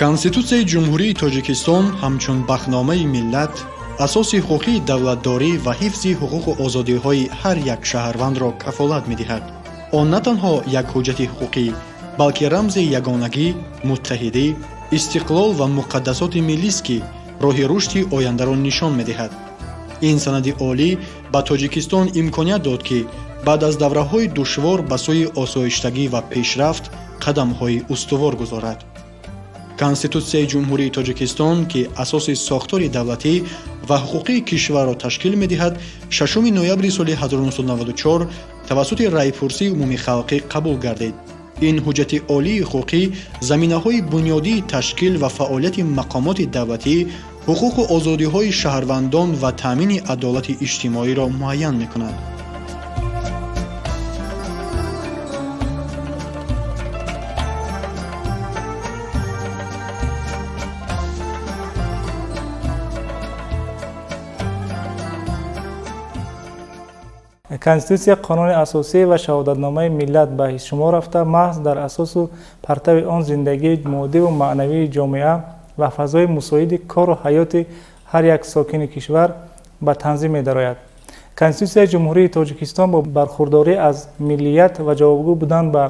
Конститутсияи Ҷумҳурии Тоҷикистон ҳамчун бахтномаи миллат, асоси ҳуқуқии давлатдорӣ ва ҳифзи ҳуқуқу озодиҳои ҳар як шаҳрвандро кафолат медиҳад. Он на танҳо як ҳуҷҷати ҳуқуқӣ, балки рамзи ягонагӣ, муттаҳидӣ, истиқлол ва муқаддасоти миллист, ки роҳи рушди ояндаро нишон медиҳад. Ин санади олӣ ба Тоҷикистон имконият дод, ки баъд аз давраҳои душвор ба сӯи осоиштагӣ ва пешрафт қадамҳои устувор гузорад. Конститутсияи Ҷумҳурии Тоҷикистон, ки асоси сохтори давлатӣ ва ҳуқуқии кишварро ташкил медиҳад, 6 ноябри соли 1994 тавассути раъйпурсии умумихалқӣ қабул гардид. Ин ҳуҷҷати олии ҳуқуқӣ заминаҳои бунёдии ташкил ва фаъолияти мақомоти давлатӣ, ҳуқуқу озодиҳои шаҳрвандон ва таъмини адолати иҷтимоиро муайян мекунад. Конститутсия қонуни асосӣ ва шаҳодатномаи миллат ба шумор рафта, маҳз дар асосу партави он зиндагии моддиву маънавии ҷомеа ва фазои мусоиди кору ҳаёти ҳар як сокини кишвар ба танзим медарояд. Конститутсияи Ҷумҳурии Тоҷикистон бо бархурдорӣ аз миллият ва ҷавобгӯ будан ба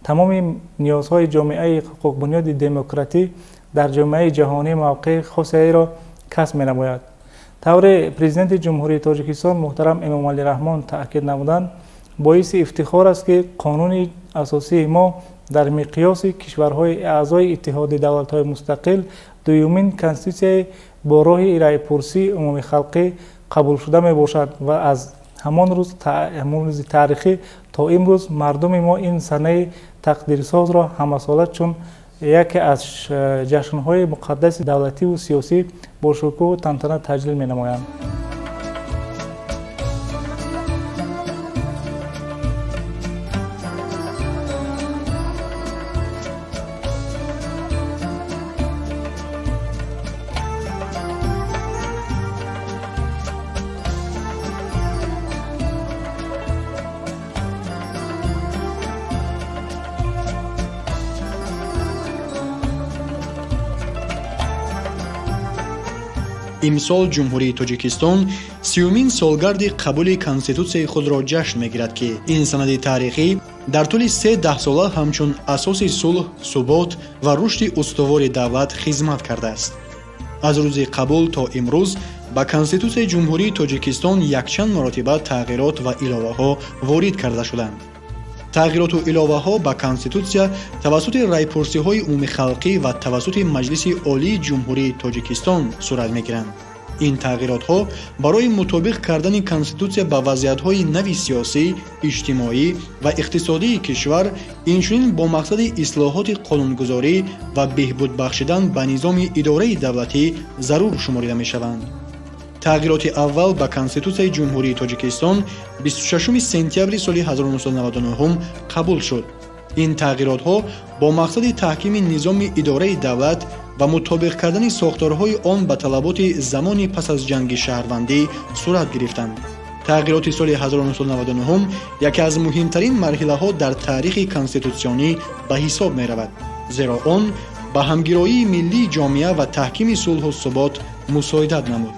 тамоми ниёзҳои ҷомеаи ҳуқуқбунёди демократӣ дар ҷомеаи ҷаҳонӣ мавқеи хосеро касб менамояд. Тавре Президенти Ҷумҳурии Тоҷикистон муҳтарам Эмомалӣ Раҳмон таъкид намуданд, боиси ифтихор аст, ки қонуни асосии мо дар миқёси кишварҳои аъзои Иттиҳоди давлатҳои мустақил дуюмин конститутсияи бо роҳи раъйпурсии умумихалқӣ қабулшуда мебошад ва аз ҳамон рӯзи таърихӣ то имрӯз мардуми мо ин санаи тақдирсозро ҳамасола чун яке аз ҷашнҳои муқаддаси давлативу сиёсӣ бо шукӯҳу тантана таҷлил менамоянд. Имсол Ҷумҳурии Тоҷикистон 30-умин солгарди қабули Конститутсияи худро ҷашн мегирад, ки ин санади таърихӣ дар тӯли се даҳсола ҳамчун асоси сулҳ, субот ва рушди устувори давлат хизмат кардааст. Аз рӯзи қабул то имрӯз ба Конститутсияи Ҷумҳурии Тоҷикистон якчанд маротиба тағйирот ва иловаҳо ворид карда шуданд. Тағйироту иловаҳо ба Конститутсия тавассути раъйпурсиҳои умумихалқӣ ва тавассути Маҷлиси Олии Ҷумҳурии Тоҷикистон сурат мегиранд. Ин тағйиротҳо барои мутобиқ кардани Конститутсия ба вазъиятҳои нави сиёсӣ, иҷтимоӣ ва иқтисодии кишвар, инчунин бо мақсади ислоҳоти қонунгузорӣ ва беҳбуд бахшидан ба низоми идораи давлатӣ зарур шуморида мешаванд. Тағйироти аввал ба Конститутсияи Ҷумҳурии Тоҷикистон 26 сентябри соли 1999 қабул шуд. Ин тағйиротҳо бо мақсади таҳкими низоми идораи давлат ва мутобиқ кардани сохторҳои он ба талаботи замони пас аз ҷанги шаҳрвандӣ сурат гирифтанд. Тағйироти соли 1999 яке аз муҳимтарин марҳилаҳо дар таърихи конститутсионӣ ба ҳисоб меравад, зеро он ба ҳамгироии миллии ҷомеа ва таҳкими сулҳу субот мусоидат намуд.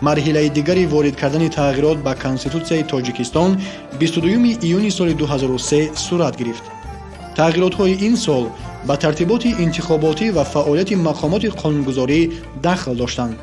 Марҳилаи дигари ворид кардани тағйирот ба Конститутсияи Тоҷикистон 22 июни соли 2003 сурат гирифт. Тағйиротҳои ин сол ба тартиботи интихоботӣ ва фаъолияти мақомоти қонунгузорӣ дахл доштанд.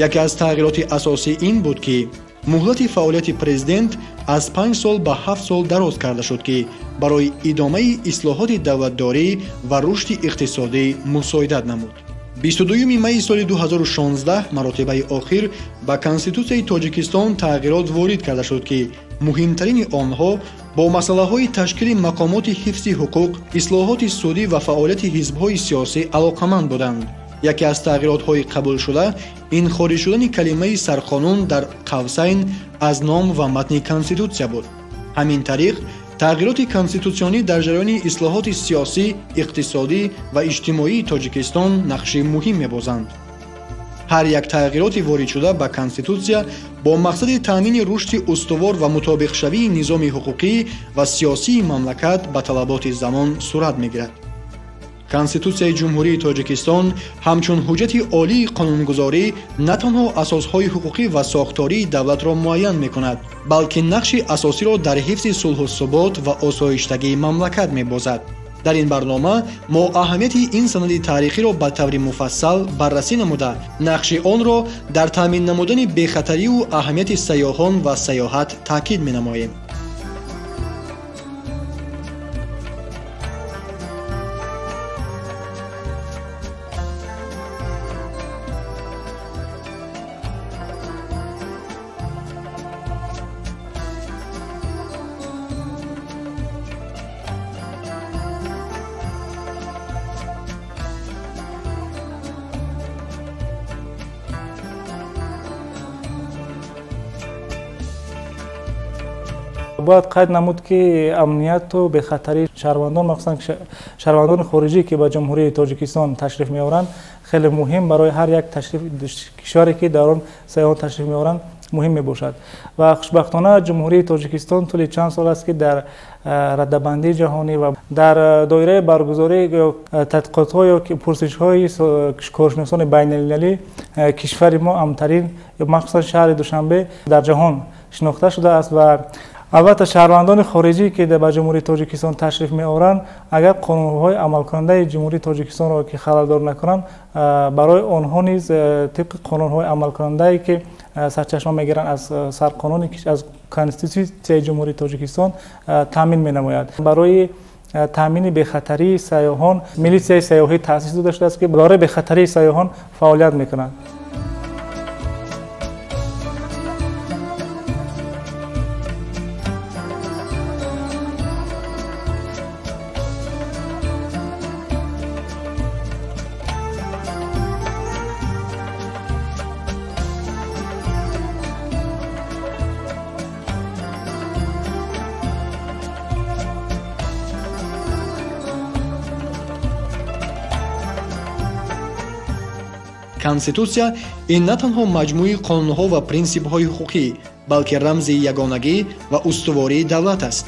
Яке аз тағйироти асосӣ ин буд, ки муҳлати фаъолияти президент аз 5 сол ба 7 сол дароз карда шуд, ки барои идомаи ислоҳоти давлатдорӣ ва рушди иқтисодӣ мусоидат намуд. 22 майи соли 2016 маротибаи охир ба Конститутсияи Тоҷикистон тағйирот ворид карда шуд, ки муҳимтарини онҳо бо масъалаҳои ташкили мақомоти ҳифзи ҳуқуқ, ислоҳоти судӣ ва фаъолияти ҳизбҳои сиёсӣ алоқаманд буданд. Яке аз тағйиротҳои қабулшуда ин хориҷ шудани калимаи сарқонун дар қавсайн аз ном ва матни Конститутсия буд. Ҳамин тариқ тағйироти конститутсионӣ дар ҷараёни ислоҳоти сиёсӣ, иқтисодӣ ва иҷтимоии Тоҷикистон нақши муҳим мебозанд. Ҳар як тағйироти воридшуда ба Конститутсия бо мақсади таъмини рушди устувор ва мутобиқшавии низоми ҳуқуқӣ ва сиёсии мамлакат ба талаботи замон сурат мегирад. Конститутсияи Ҷумҳурии Тоҷикистон ҳамчун ҳуҷҷати олии қонунгузорӣ на танҳо асосҳои ҳуқуқӣ ва сохтории давлатро муайян мекунад, балки нақши асосиро дар ҳифзи сулҳу субот ва осоиштагии мамлакат мебозад. Дар ин барнома мо аҳамияти ин санади таърихиро ба таври муфассал баррасӣ намуда, нақши онро дар таъмин намудани бехатариву аҳамияти сайёҳон ва сайёҳат таъкид менамоем. Бояд қайд намуд, ки амнияту бехатарии шаҳрвандон, махсусан шаҳрвандони хориҷӣ, ки ба Ҷумҳурии Тоҷикистон ташриф меоранд, хеле муҳим барои ҳар як ташриф кишваре, ки дар он сайёҳон ташриф меоранд, муҳим мебошад. Ва хушбахтона Ҷумҳурии Тоҷикистон тӯли чанд сол аст, ки дар радабандии ҷаҳонӣ ва дар доираи баргузорӣ тадқиқотҳо ё пурсишҳои коршиносони байналмилалӣ кишвари мо амнтарин, махсусан шаҳри Душанбе дар ҷаҳон шинохта шудааст. Ва албатта шаҳрвандони хориҷӣ, ки ба Ҷумҳурии Тоҷикистон ташриф меоранд, агар қонунҳои амалкунандаи Ҷумҳурии Тоҷикистонро ки халалдор накунанд, барои онҳо низ тибқи қонунҳои амалкунандае, ки сарчашма мегиранд аз сарқонуни аз Конститутсияи Ҷумҳурии Тоҷикистон, таъмин менамояд. Барои таъмини бехатарии сайёҳон милитсияи сайёҳӣ таъсис дода шудааст, ки барои бехатарии сайёҳон фаъолият мекунанд. Конститутсия ин на танҳо маҷмӯи қонунҳо ва принсипҳои ҳуқуқӣ, балки рамзи ягонагӣ ва устувории давлат аст.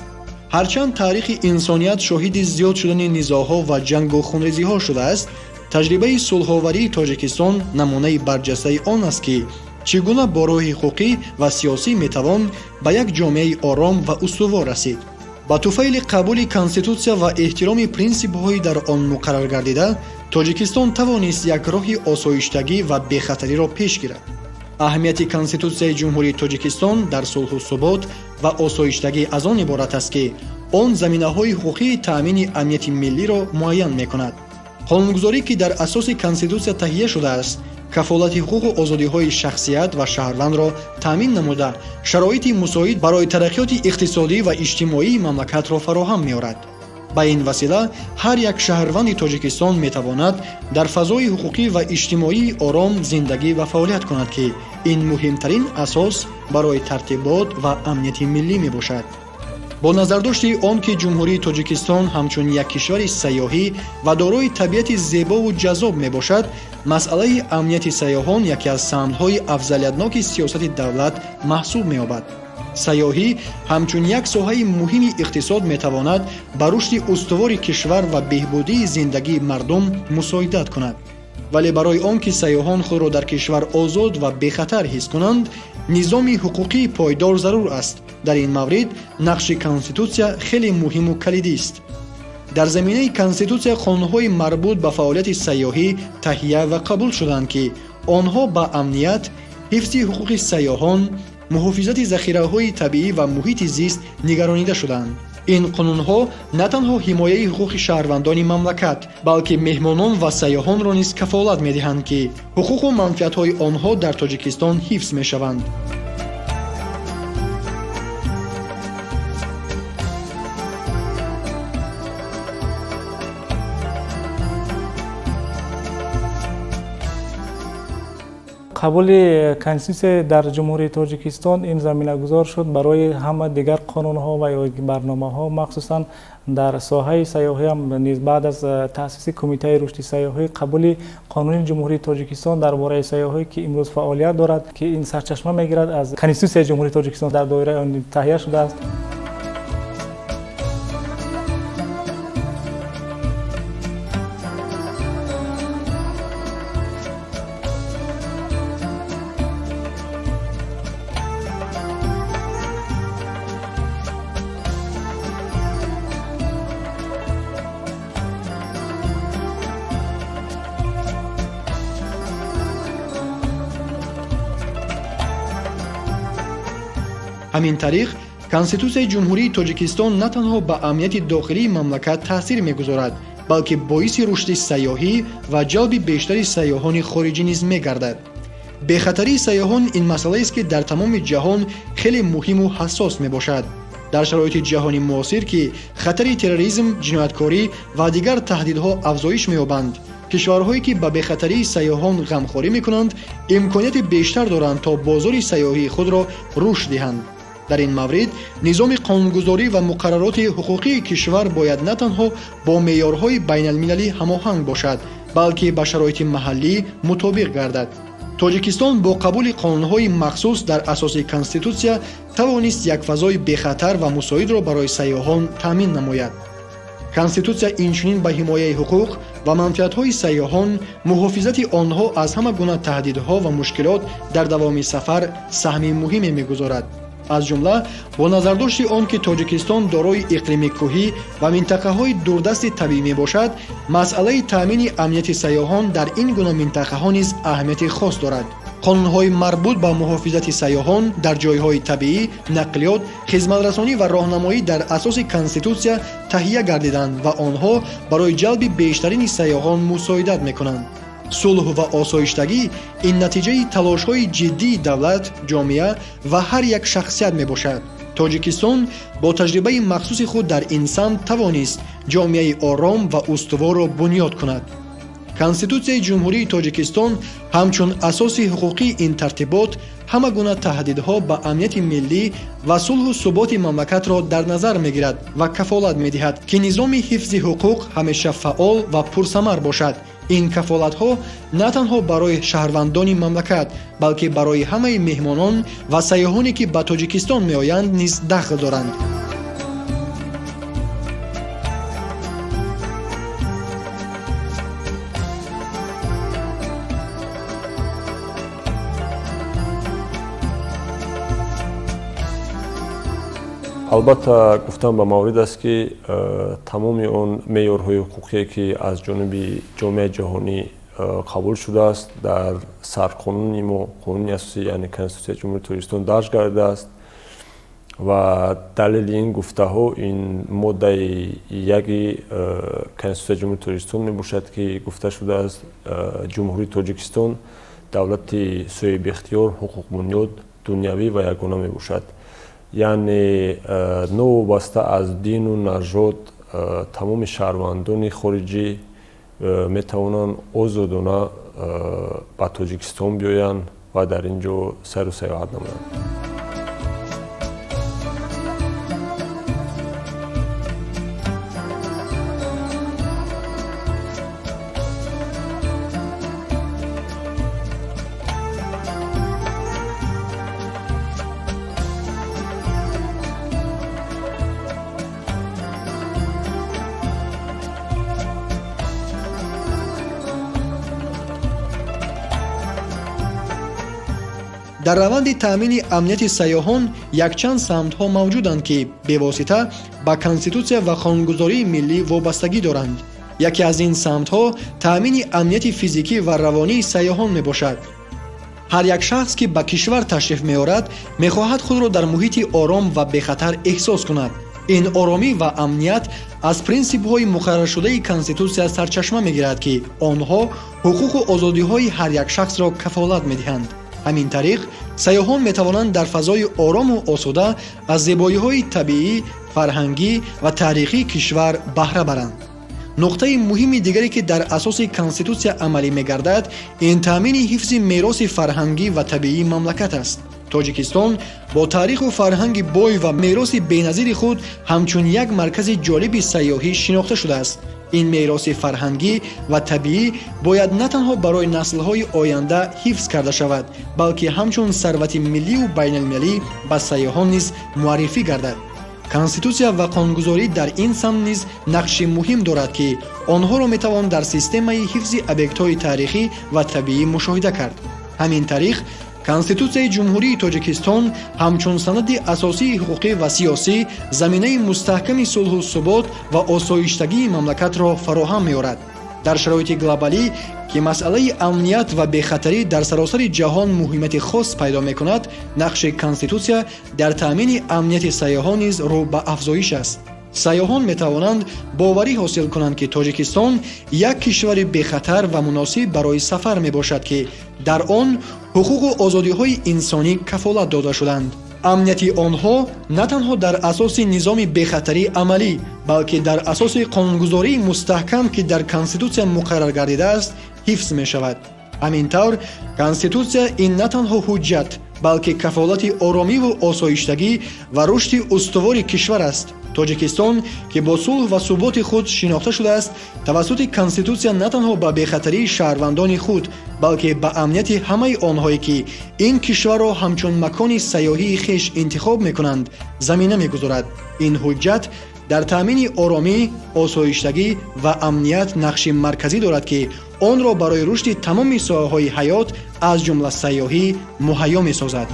Ҳарчанд таърихи инсоният шоҳиди зиёд шудани низоъҳо ва ҷангу хунрезиҳо шудааст, таҷрибаи сулҳоварии Тоҷикистон намунаи барҷастаи он аст, ки чӣ гуна бо роҳи ҳуқуқӣ ва сиёсӣ метавон ба як ҷомеаи ором ва устувор расид. Ба туфайли қабули Конститутсия ва эҳтироми принсипҳои дар он муқаррар гардида, Тоҷикистон тавонист як роҳи осоиштагӣ ва бехатариро пеш гирад. Аҳамияти Конститутсияи Ҷумҳурии Тоҷикистон дар сулҳу субот ва осоиштагӣ аз он иборат аст, ки он заминаҳои ҳуқуқии таъмини амнияти миллиро муайян мекунад. Қонунгузорӣ, ки дар асоси Конститутсия таҳия шудааст, кафолати ҳуқуқу озодиҳои шахсият ва шаҳрвандро таъмин намуда, шароити мусоид барои тараққиёти иқтисодӣ ва иҷтимоии мамлакатро фароҳам меорад. Ба ин васила ҳар як шаҳрванди Тоҷикистон метавонад дар фазои ҳуқуқӣ ва иҷтимоии ором зиндагӣ ва фаъолият кунад, ки ин муҳимтарин асос барои тартибот ва амнияти миллӣ мебошад. Бо назардошти он ки Ҷумҳурии Тоҷикистон ҳамчун як кишвари сайёҳӣ ва дорои табиати зебову ҷаззоб мебошад, масъалаи амнияти сайёҳон яке аз самтҳои афзалиятноки сиёсати давлат маҳсуб меёбад. Сайёҳӣ ҳамчун як соҳаи муҳими иқтисод метавонад ба рушди устувори кишвар ва беҳбудии зиндагии мардум мусоидат кунад. Вале барои он ки сайёҳон худро дар кишвар озод ва бехатар ҳис кунанд, низоми ҳуқуқии пойдор зарур аст. Дар ин маврид нақши Конститутсия хеле муҳиму калидист. Дар заминаи Конститутсия қонунҳои марбут ба фаъолияти сайёҳӣ таҳия ва қабул шуданд, ки онҳо ба амният, ҳифзи ҳуқуқи сайёҳон, муҳофизати захираҳои табиӣ ва муҳити зист нигаронида шуданд. Ин қонунҳо на танҳо ҳимояи ҳуқуқи шаҳрвандони мамлакат, балки меҳмонон ва сайёҳонро низ кафолат медиҳанд, ки ҳуқуқу манфиатҳои онҳо дар Тоҷикистон ҳифз мешаванд. Қабули Конститутсия дар Ҷумҳурии Тоҷикистон ин заминагузор шуд барои ҳама дигар қонунҳо ва ё барномаҳо, махсусан дар соҳаи сайёҳӣ ҳам низ баъд аз таъсиси Кумитаи рушди сайёҳӣ, қабули қонуни Ҷумҳурии Тоҷикистон дар бораи сайёҳӣ, ки имрӯз фаъолият дорад, ки ин сарчашма мегирад аз Конститутсияи Ҷумҳурии Тоҷикистон дар доираи он таҳия шудааст. Ҳамин тариқ, Конститутсияи Ҷумҳурии Тоҷикистон на танҳо ба амнияти дохилии мамлакат таъсир мегузорад, балки боиси рушди сайёҳӣ ва ҷалби бештари сайёҳони хориҷӣ низ мегардад. Бехатарии сайёҳон ин масъалаест, ки дар тамоми ҷаҳон хеле муҳиму ҳассос мебошад. Дар шароити ҷаҳони муосир, ки хатари терроризм, ҷинояткорӣ ва дигар таҳдидҳо афзоиш меёбанд, кишварҳое ки ба бехатарии сайёҳон ғамхорӣ мекунанд, имконияти бештар доранд то бозори сайёҳии худро рушд диҳанд. Дар ин маврид низоми қонунгузорӣ ва муқаррароти ҳуқуқии кишвар бояд на танҳо бо меъёрҳои байналмилалӣ ҳамоҳанг бошад, балки ба шароити маҳаллӣ мутобиқ гардад. Тоҷикистон бо қабули қонунҳои махсус дар асоси Конститутсия тавонист як фазои бехатар ва мусоидро барои сайёҳон таъмин намояд. Конститутсия инчунин ба ҳимояи ҳуқуқ ва манфиатҳои сайёҳон, муҳофизати онҳо аз ҳама гуна таҳдидҳо ва мушкилот дар давоми сафар саҳми муҳиме мегузорад. Аз ҷумла бо назардошти он ки Тоҷикистон дорои иқлими кӯҳӣ ва минтақаҳои дурдасти табиӣ мебошад, масъалаи таъмини амнияти сайёҳон дар ин гуна минтақаҳо низ аҳамияти хос дорад. Қонунҳои марбут ба муҳофизати сайёҳон дар ҷойҳои табиӣ, нақлиёт, хизматрасонӣ ва роҳнамоӣ дар асоси Конститутсия таҳия гардиданд ва онҳо барои ҷалби бештарини сайёҳон мусоидат мекунанд. Сулҳ ва осоиштагӣ ин натиҷаи талошҳои ҷиддии давлат, ҷомеа ва ҳар як шахсият мебошад. Тоҷикистон бо таҷрибаи махсуси худ дар ин самт тавонист ҷомеаи ором ва устуворро бунёд кунад. Конститутсияи Ҷумҳурии Тоҷикистон ҳамчун асоси ҳуқуқии ин тартибот ҳама гуна таҳдидҳо ба амнияти миллӣ ва сулҳу суботи мамлакатро дар назар мегирад ва кафолат медиҳад, ки низоми ҳифзи ҳуқуқ ҳамеша фаъол ва пурсамар бошад. Ин кафолатҳо на танҳо барои шаҳрвандони мамлакат, балки барои ҳамаи меҳмонон ва сайёҳоне, ки ба Тоҷикистон меоянд, низ дахл доранд. Албатта, гуфтан ба маврид аст, ки тамоми он меъёрҳои ҳуқуқие, ки аз ҷониби ҷомеаи ҷаҳонӣ қабул шудааст, дар сарқонуни мо, қонуни асосӣ, яъне Конститутсияи Ҷумҳурии Тоҷикистон дарҷ гардидааст ва далели ин гуфтаҳо ин моддаи яки Конститутсияи Ҷумҳурии Тоҷикистон мебошад, ки гуфта шудааст: Ҷумҳурии Тоҷикистон давлати соҳибихтиёр, ҳуқуқбунёд, дунявӣ ва ягона мебошад. Яъне новобаста аз дину нажод тамоми шаҳрвандони хориҷӣ метавонанд озодона ба Тоҷикистон биёянд ва дар ин ҷо сайру сайёҳат намоянд. Дар раванди таъмини амнияти сайёҳон якчанд самтҳо мавҷуданд, ки бевосита ба Конститутсия ва қонунгузории миллӣ вобастагӣ доранд. Яке аз ин самтҳо таъмини амнияти физикӣ ва равонии сайёҳон мебошад. Ҳар як шахс, ки ба кишвар ташриф меорад, мехоҳад худро дар муҳити ором ва бехатар эҳсос кунад. Ин оромӣ ва амният аз принсипҳои муқарраршудаи Конститутсия сарчашма мегирад, ки онҳо ҳуқуқу озодиҳои ҳар як шахсро кафолат медиҳанд. Ҳамин тариқ, сайёҳон метавонанд дар фазои орому осуда аз зебоиҳои табиӣ, фарҳангӣ ва таърихии кишвар баҳра баранд. Нуқтаи муҳими дигаре, ки дар асоси Конститутсия амалӣ мегардад, ин таъмини ҳифзи мероси фарҳангӣ ва табиии мамлакат аст. Тоҷикистон бо таъриху фарҳанги бой ва мероси беназири худ ҳамчун як маркази ҷолиби сайёҳӣ шинохта шудааст. Ин мероси фарҳангӣ ва табиӣ бояд на танҳо барои наслҳои оянда ҳифз карда шавад, балки ҳамчун сарвати миллию байналмилалӣ ба сайёҳон низ муаррифӣ гардад. Конститутсия ва қонунгузорӣ дар ин самт низ нақши муҳим дорад, ки онҳоро метавон дар системаи ҳифзи объектҳои таърихӣ ва табиӣ мушоҳида кард. Ҳамин тариқ, Конститутсияи Ҷумҳурии Тоҷикистон ҳамчун санади асосии ҳуқуқӣ ва сиёсӣ заминаи мустаҳками сулҳу субот ва осоиштагии мамлакатро фароҳам меорад. Дар шароити глобалӣ, ки масъалаи амният ва бехатарӣ дар саросари ҷаҳон муҳимияти хос пайдо мекунад, нақши Конститутсия дар таъмини амнияти сайёҳон низ рӯ ба афзоиш аст. Сайёҳон метавонанд боварӣ ҳосил кунанд, ки Тоҷикистон як кишвари бехатар ва муносиб барои сафар мебошад, ки дар он ҳуқуқу озодиҳои инсонӣ кафолат дода шуданд. Амнияти онҳо на танҳо дар асоси низоми бехатарии амалӣ, балки дар асоси қонунгузории мустаҳкам, ки дар Конститутсия муқаррар гардидааст, ҳифз мешавад. Ҳамин тавр, Конститутсия ин на танҳо ҳуҷҷат, балки кафолати оромиву осоиштагӣ ва рушди устувори кишвар аст. Тоҷикистон, ки бо сулҳ ва суботи худ шинохта шудааст, тавассути Конститутсия на танҳо ба бехатарии шаҳрвандони худ, балки ба амнияти ҳамаи онҳое, ки ин кишварро ҳамчун макони сайёҳии хеш интихоб мекунанд, замина мегузорад. Ин ҳуҷҷат дар таъмини оромӣ, осоиштагӣ ва амният нақши марказӣ дорад, ки онро барои рушди тамоми соҳаҳои ҳаёт, аз ҷумла сайёҳӣ, муҳайё месозад.